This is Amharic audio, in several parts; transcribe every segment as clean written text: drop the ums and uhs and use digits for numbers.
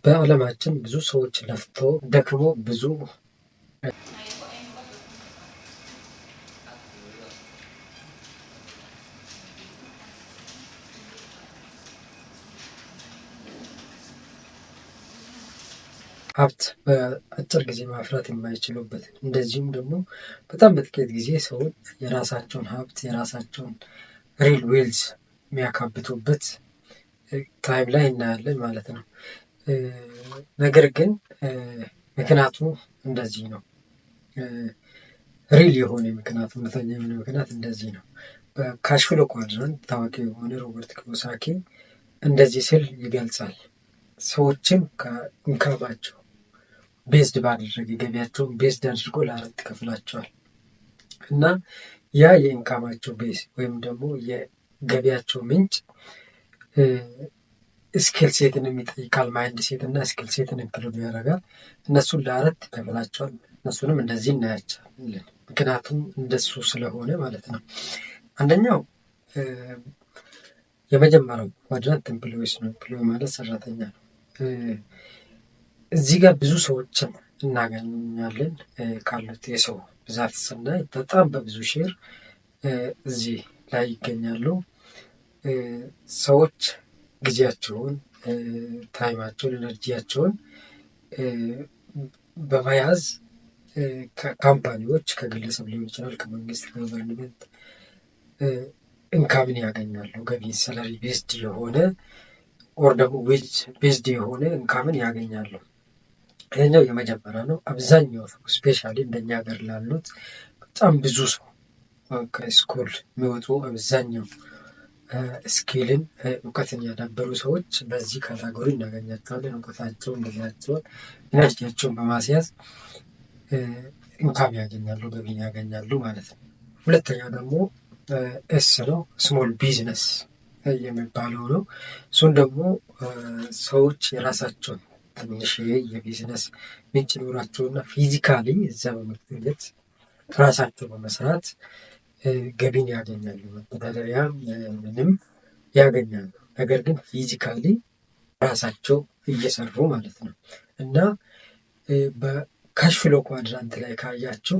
በዓለማችን ብዙ ሰዎች ለፍቶ ደክሞ ብዙ ሀብት በአጭር ጊዜ ማፍራት የማይችሉበት፣ እንደዚሁም ደግሞ በጣም በጥቂት ጊዜ ሰዎች የራሳቸውን ሀብት፣ የራሳቸውን real wealth የሚያካብቱበት time ላይ እናያለን ማለት ነው። ነገር ግን ምክንያቱ እንደዚህ ነው። Real የሆነ ምክንያት፣ እውነተኛ የሆነ ምክንያት እንደዚህ ነው። በ cash flow quadrant ታዋቂ የሆነ ሮበርት ኪዮሳኪ እንደዚህ ሲል ይገልጻል። ሰዎችን ከ income ኣቸው based ባደረገ፣ ገቢያቸውን based አድርጎ ለአራት ይከፍላቸዋል። እና ያ የ income ኣቸው base ወይም ደግሞ የገቢያቸው ምንጭ skill set ንም ይጠይቃል። Mindset እና skill set ን include ያደርጋል። እነሱን ለአራት ይከፍላቸዋል። እነሱንም እንደዚህ እናያቸዋለን። ምክንያቱም እንደሱ ስለሆነ ማለት ነው። አንደኛው የመጀመሪያው quadrant employees ነው። Employee ማለት ሰራተኛ ነው። እዚህ ጋር ብዙ ሰዎችን እናገኛለን። ካሉት የሰው ብዛት ስናይ በጣም በብዙ share እዚህ ላይ ይገኛሉ። ሰዎች ጊዜያቸውን፣ time ኣቸውን፣ energy ያቸውን በመያዝ ከ company ዎች፣ ከግለሰብ ሊሆን ይችላል፣ ከመንግስት፣ ከ government income ን ያገኛሉ። ገቢ salary based የሆነ or ደግሞ wage based የሆነ income ን ያገኛሉ። ይሄኛው የመጀመሪያ ነው። አብዛኛው ሰው፣ especially እንደኛ ሀገር ላሉት፣ በጣም ብዙ ሰው ከ school የሚወጡ አብዛኛው skill ን፣ እውቀትን ያዳበሩ ሰዎች በዚህ category እናገኛቸዋለን። እውቀታቸውን፣ ጊዜያቸውን፣ energy ያቸውን በማስያዝ income ያገኛሉ፣ ገቢን ያገኛሉ ማለት ነው። ሁለተኛው ደግሞ S ነው፣ small business የሚባለው ነው። እሱን ደግሞ ሰዎች የራሳቸውን ትንሽ የቢዝነስ ምንጭ ኖራቸውና physically እዛ በመገኘት ራሳቸው በመስራት ገቢን ያገኛሉ። መተዳደሪያ ምንም ያገኛሉ። ነገር ግን physically ራሳቸው እየሰሩ ማለት ነው። እና በ cash flow quadrant ላይ ካያችሁ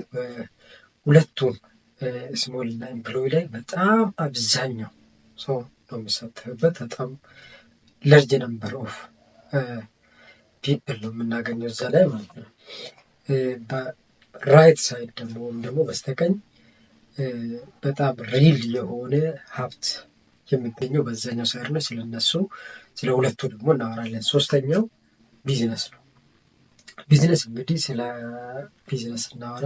ሁለቱም small እና employee ላይ በጣም አብዛኛው ሰው ነው የሚሳተፍበት። በጣም large number of people ነው የምናገኘው እዛ ላይ ማለት ነው። በ right side ደግሞ ወይም ደግሞ በስተቀኝ በጣም real የሆነ ሀብት የሚገኘው በዛኛው side ነው። ስለነሱ ስለ ሁለቱ ደግሞ እናወራለን። ሶስተኛው ቢዝነስ ነው። ቢዝነስ እንግዲህ ስለ ቢዝነስ እናወራ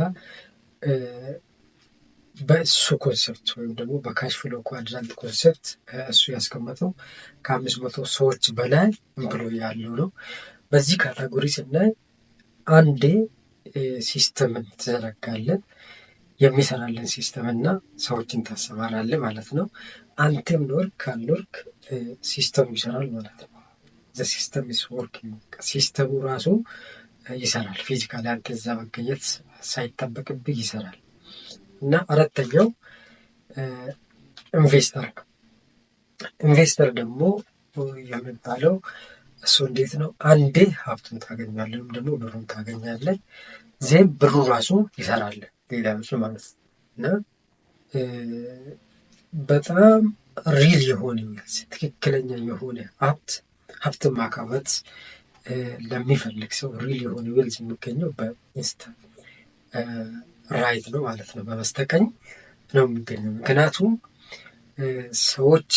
በእሱ concept ወይም ደግሞ በ cash flow quadrant concept እሱ ያስቀመጠው ከ500 ሰዎች በላይ employee ያለው ነው። በዚህ category ስናይ አንዴ system ን ትዘረጋለን፣ የሚሰራልን system እና ሰዎችን ታሰማራለህ ማለት ነው። አንተም ኖርክ አልኖርክ system ኡ ይሰራል ማለት ነው። The system is working፣ system ኡ ራሱ ይሰራል። Physically አንተ እዛ መገኘት ሳይጠበቅብህ ይሰራል። እና አራተኛው investor ነው። Investor ደግሞ የሚባለው እሱ እንዴት ነው? አንዴ ሀብቱን ታገኛለህ ወይም ደግሞ ብሩን ታገኛለህ። Then ብሩ ራሱ ይሰራል ሌላ ብዙ ማለት ነው። እና በጣም real የሆነ፣ ትክክለኛ የሆነ ሀብት፣ ሀብትን ማካበት ለሚፈልግ ሰው real የሆነ wealth የሚገኘው በስተ right ነው ማለት ነው። በበስተቀኝ ነው የሚገኘው። ምክንያቱም ሰዎች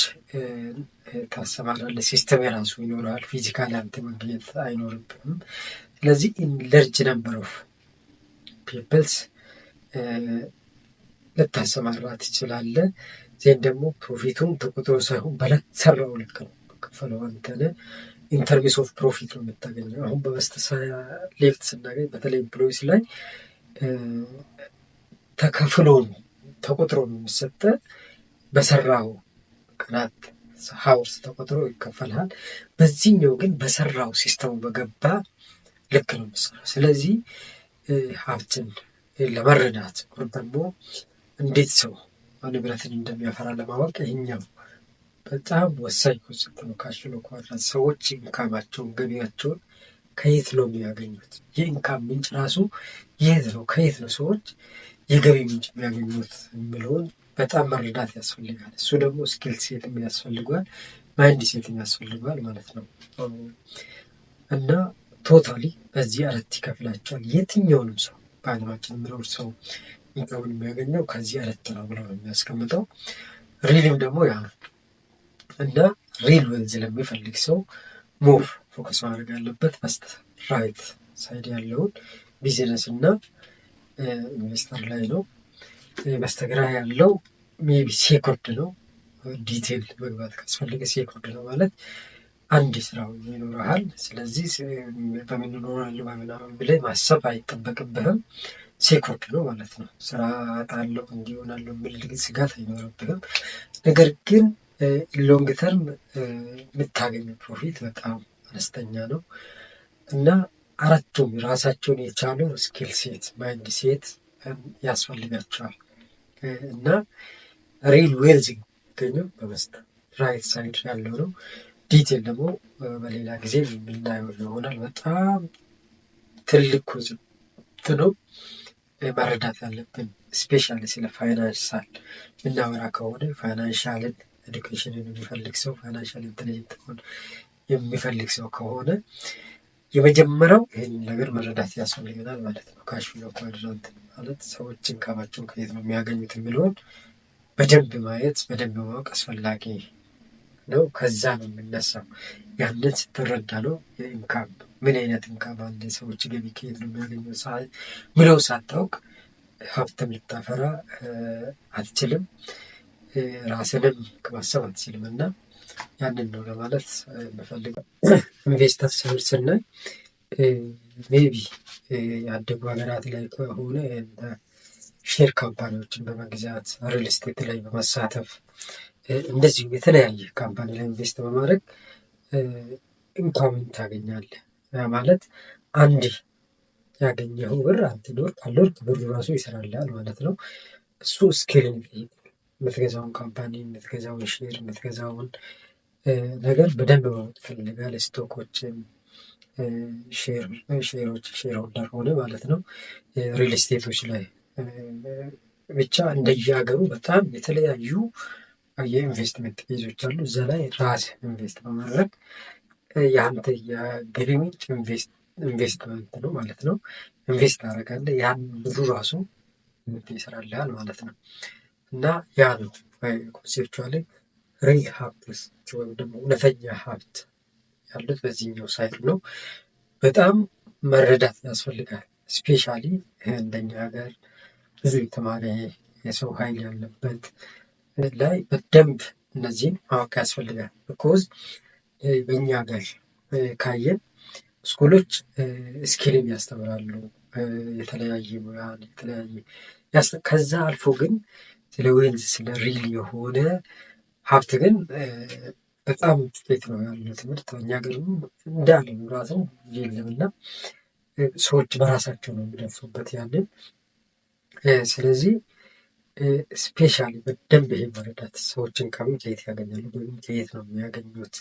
ታሰማራለህ፣ system የራሱ ይኖረዋል። Physically አንተ መገኘት አይኖርብህም። ስለዚህ large number of peoples ልታሰማራ ትችላለህ። Then ደግሞ profit ኡም ተቆጥሮ ሳይሆን በሰራው ልክ ነው ከፈለው። አንተነህ in terms of profit ነው የምታገኘው። አሁን በበስተ left ስናገኝ በተለይ employees ላይ ተከፍሎ ነው፣ ተቆጥሮ ነው የሚሰጠ፣ በሰራው ቀናት hours ተቆጥሮ ይከፈልሃል። በዚህኛው ግን በሰራው system ኡ በገባ ልክ ነው የሚሰራው። ስለዚህ ሀብትን ለመረዳት ወይም ደግሞ እንዴት ሰው ንብረትን እንደሚያፈራ ለማወቅ ይህኛው በጣም ወሳኝ concept ነው። Cash flow quadrant ሰዎች income ኣቸውን፣ ገቢያቸውን ከየት ነው የሚያገኙት? የ income ምንጭ ራሱ የት ነው? ከየት ነው ሰዎች የገቢ ምንጭ የሚያገኙት የሚለውን በጣም መረዳት ያስፈልጋል። እሱ ደግሞ skill set ም ያስፈልገዋል፣ mindset ም ያስፈልገዋል ማለት ነው። እና totally በዚህ አራት ይከፍላቸዋል። የትኛውንም ሰው፣ በአለማችን የሚኖር ሰው income ን የሚያገኘው ከዚህ አራት ነው ብሎ ነው የሚያስቀምጠው። Real ም ደግሞ ያ ነው። እና real wealth ለሚፈልግ ሰው more focus ማድረግ ያለበት በስተ right side ያለውን ቢዝነስ እና investor ላይ ነው። በስተግራ ያለው maybe secured ነው። Detail መግባት ካስፈለገ secured ነው ማለት አንድ ስራ ይኖረሃል። ስለዚህ በምን እኖራለሁ በምናምን ብለህ ማሰብ አይጠበቅብህም። Secured ነው ማለት ነው። ስራ አጣለሁ፣ እንዲህ እሆናለሁ የሚል ስጋት አይኖርብህም። ነገር ግን long term የምታገኘው profit በጣም አነስተኛ ነው። እና አራቱም ራሳቸውን የቻሉ skill set፣ mindset ያስፈልጋቸዋል። እና real wealth የሚገኘው በበስተ right side ያለው ነው። Detail ደግሞ በሌላ ጊዜ የምናየው ይሆናል። በጣም ትልቅ concept ነው፣ መረዳት ያለብን፣ especially ስለ financial የምናወራ ከሆነ፣ financial ን education ን የሚፈልግ ሰው፣ financial intelligent መሆን የሚፈልግ ሰው ከሆነ የመጀመሪያው ይህንን ነገር መረዳት ያስፈልገናል ማለት ነው። Cash flow quadrant ማለት ሰዎች income ኣቸውን ከየት ነው የሚያገኙት የሚለውን በደንብ ማየት፣ በደንብ ማወቅ አስፈላጊ ነው። ከዛ ነው የሚነሳው። ያንን ስትረዳ ነው የ income፣ ምን አይነት income አለ፣ ሰዎች ገቢ ከየት ነው የሚያገኙት ምለው ሳታውቅ ሀብትም ልታፈራ አትችልም፣ ራስንም ማሰብ አትችልም። እና ያንን ነው ለማለት የምፈልገው። Investor ስናይ maybe ያደጉ ሀገራት ላይ ከሆነ share company ዎችን በመግዛት፣ real estate ላይ በመሳተፍ፣ እንደዚሁም የተለያየ company ላይ invest በማድረግ ኢንካምን ታገኛለህ። ያ ማለት አንድ ያገኘኸው ብር አንተ ኖርክ አልኖርክ ብሩ ራሱ ይሰራልሃል ማለት ነው። እሱ skill ን ይጠይቃል። የምትገዛውን company፣ የምትገዛውን share፣ የምትገዛውን ነገር በደንብ ማወቅ ይፈልጋል። Stock ኦችን፣ share ኦች፣ shareholder ሆነ ማለት ነው። Real estate ኦች ላይ፣ ብቻ እንደየሀገሩ በጣም የተለያዩ የኢንቨስትመንት case ኦች አሉ። እዛ ላይ ራስ invest በማድረግ የአንተ የገቢ ምንጭ ኢንቨስትመንት ነው ማለት ነው። Invest ታደርጋለህ፣ ያን ብሩ ራሱ ይሰራልሃል ማለት ነው። እና ያ ነው conceptually real ሀብት ወይም ደግሞ እውነተኛ ሀብት ያሉት በዚህኛው side ነው። በጣም መረዳት ያስፈልጋል። Especially እንደኛ ሀገር ብዙ የተማረ የሰው ኃይል ያለበት ላይ በደንብ እነዚህን ማወቅ ያስፈልጋል። Because በእኛ ሀገር ካየን school ኦች skill ን ያስተምራሉ፣ የተለያየ ሙያን የተለያየ፣ ከዛ አልፎ ግን ስለ wealth፣ ስለ real የሆነ ሀብት ግን በጣም ጥቂት ነው ያለው ትምህርት። እኛ ሀገርም እንዳለ ራሱ የለም እና ሰዎች በራሳቸው ነው የሚደርሱበት ያንን። ስለዚህ especially በደንብ ይሄ መረዳት፣ ሰዎች income ን ከየት ያገኛሉ፣ ገቢን ከየት ነው የሚያገኙት፣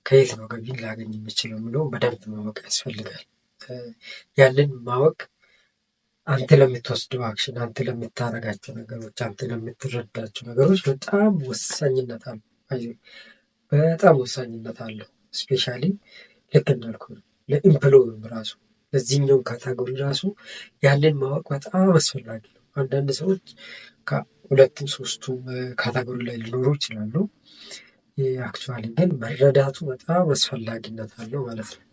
ከየት ነው ገቢን ላገኝ የሚችለው የሚለውን በደንብ ማወቅ ያስፈልጋል። ያንን ማወቅ አንተ ለምትወስደው action፣ አንተ ለምታደርጋቸው ነገሮች፣ አንተ ለምትረዳቸው ነገሮች በጣም ወሳኝነት አለው። በጣም ወሳኝነት አለው። Especially ልክ እንዳልኩ ነው፣ ለ employee ም ራሱ፣ ለዚህኛው category ራሱ ያንን ማወቅ በጣም አስፈላጊ ነው። አንዳንድ ሰዎች ከሁለቱም ሶስቱም category ላይ ሊኖሩ ይችላሉ። Actually ግን መረዳቱ በጣም አስፈላጊነት አለው ማለት ነው።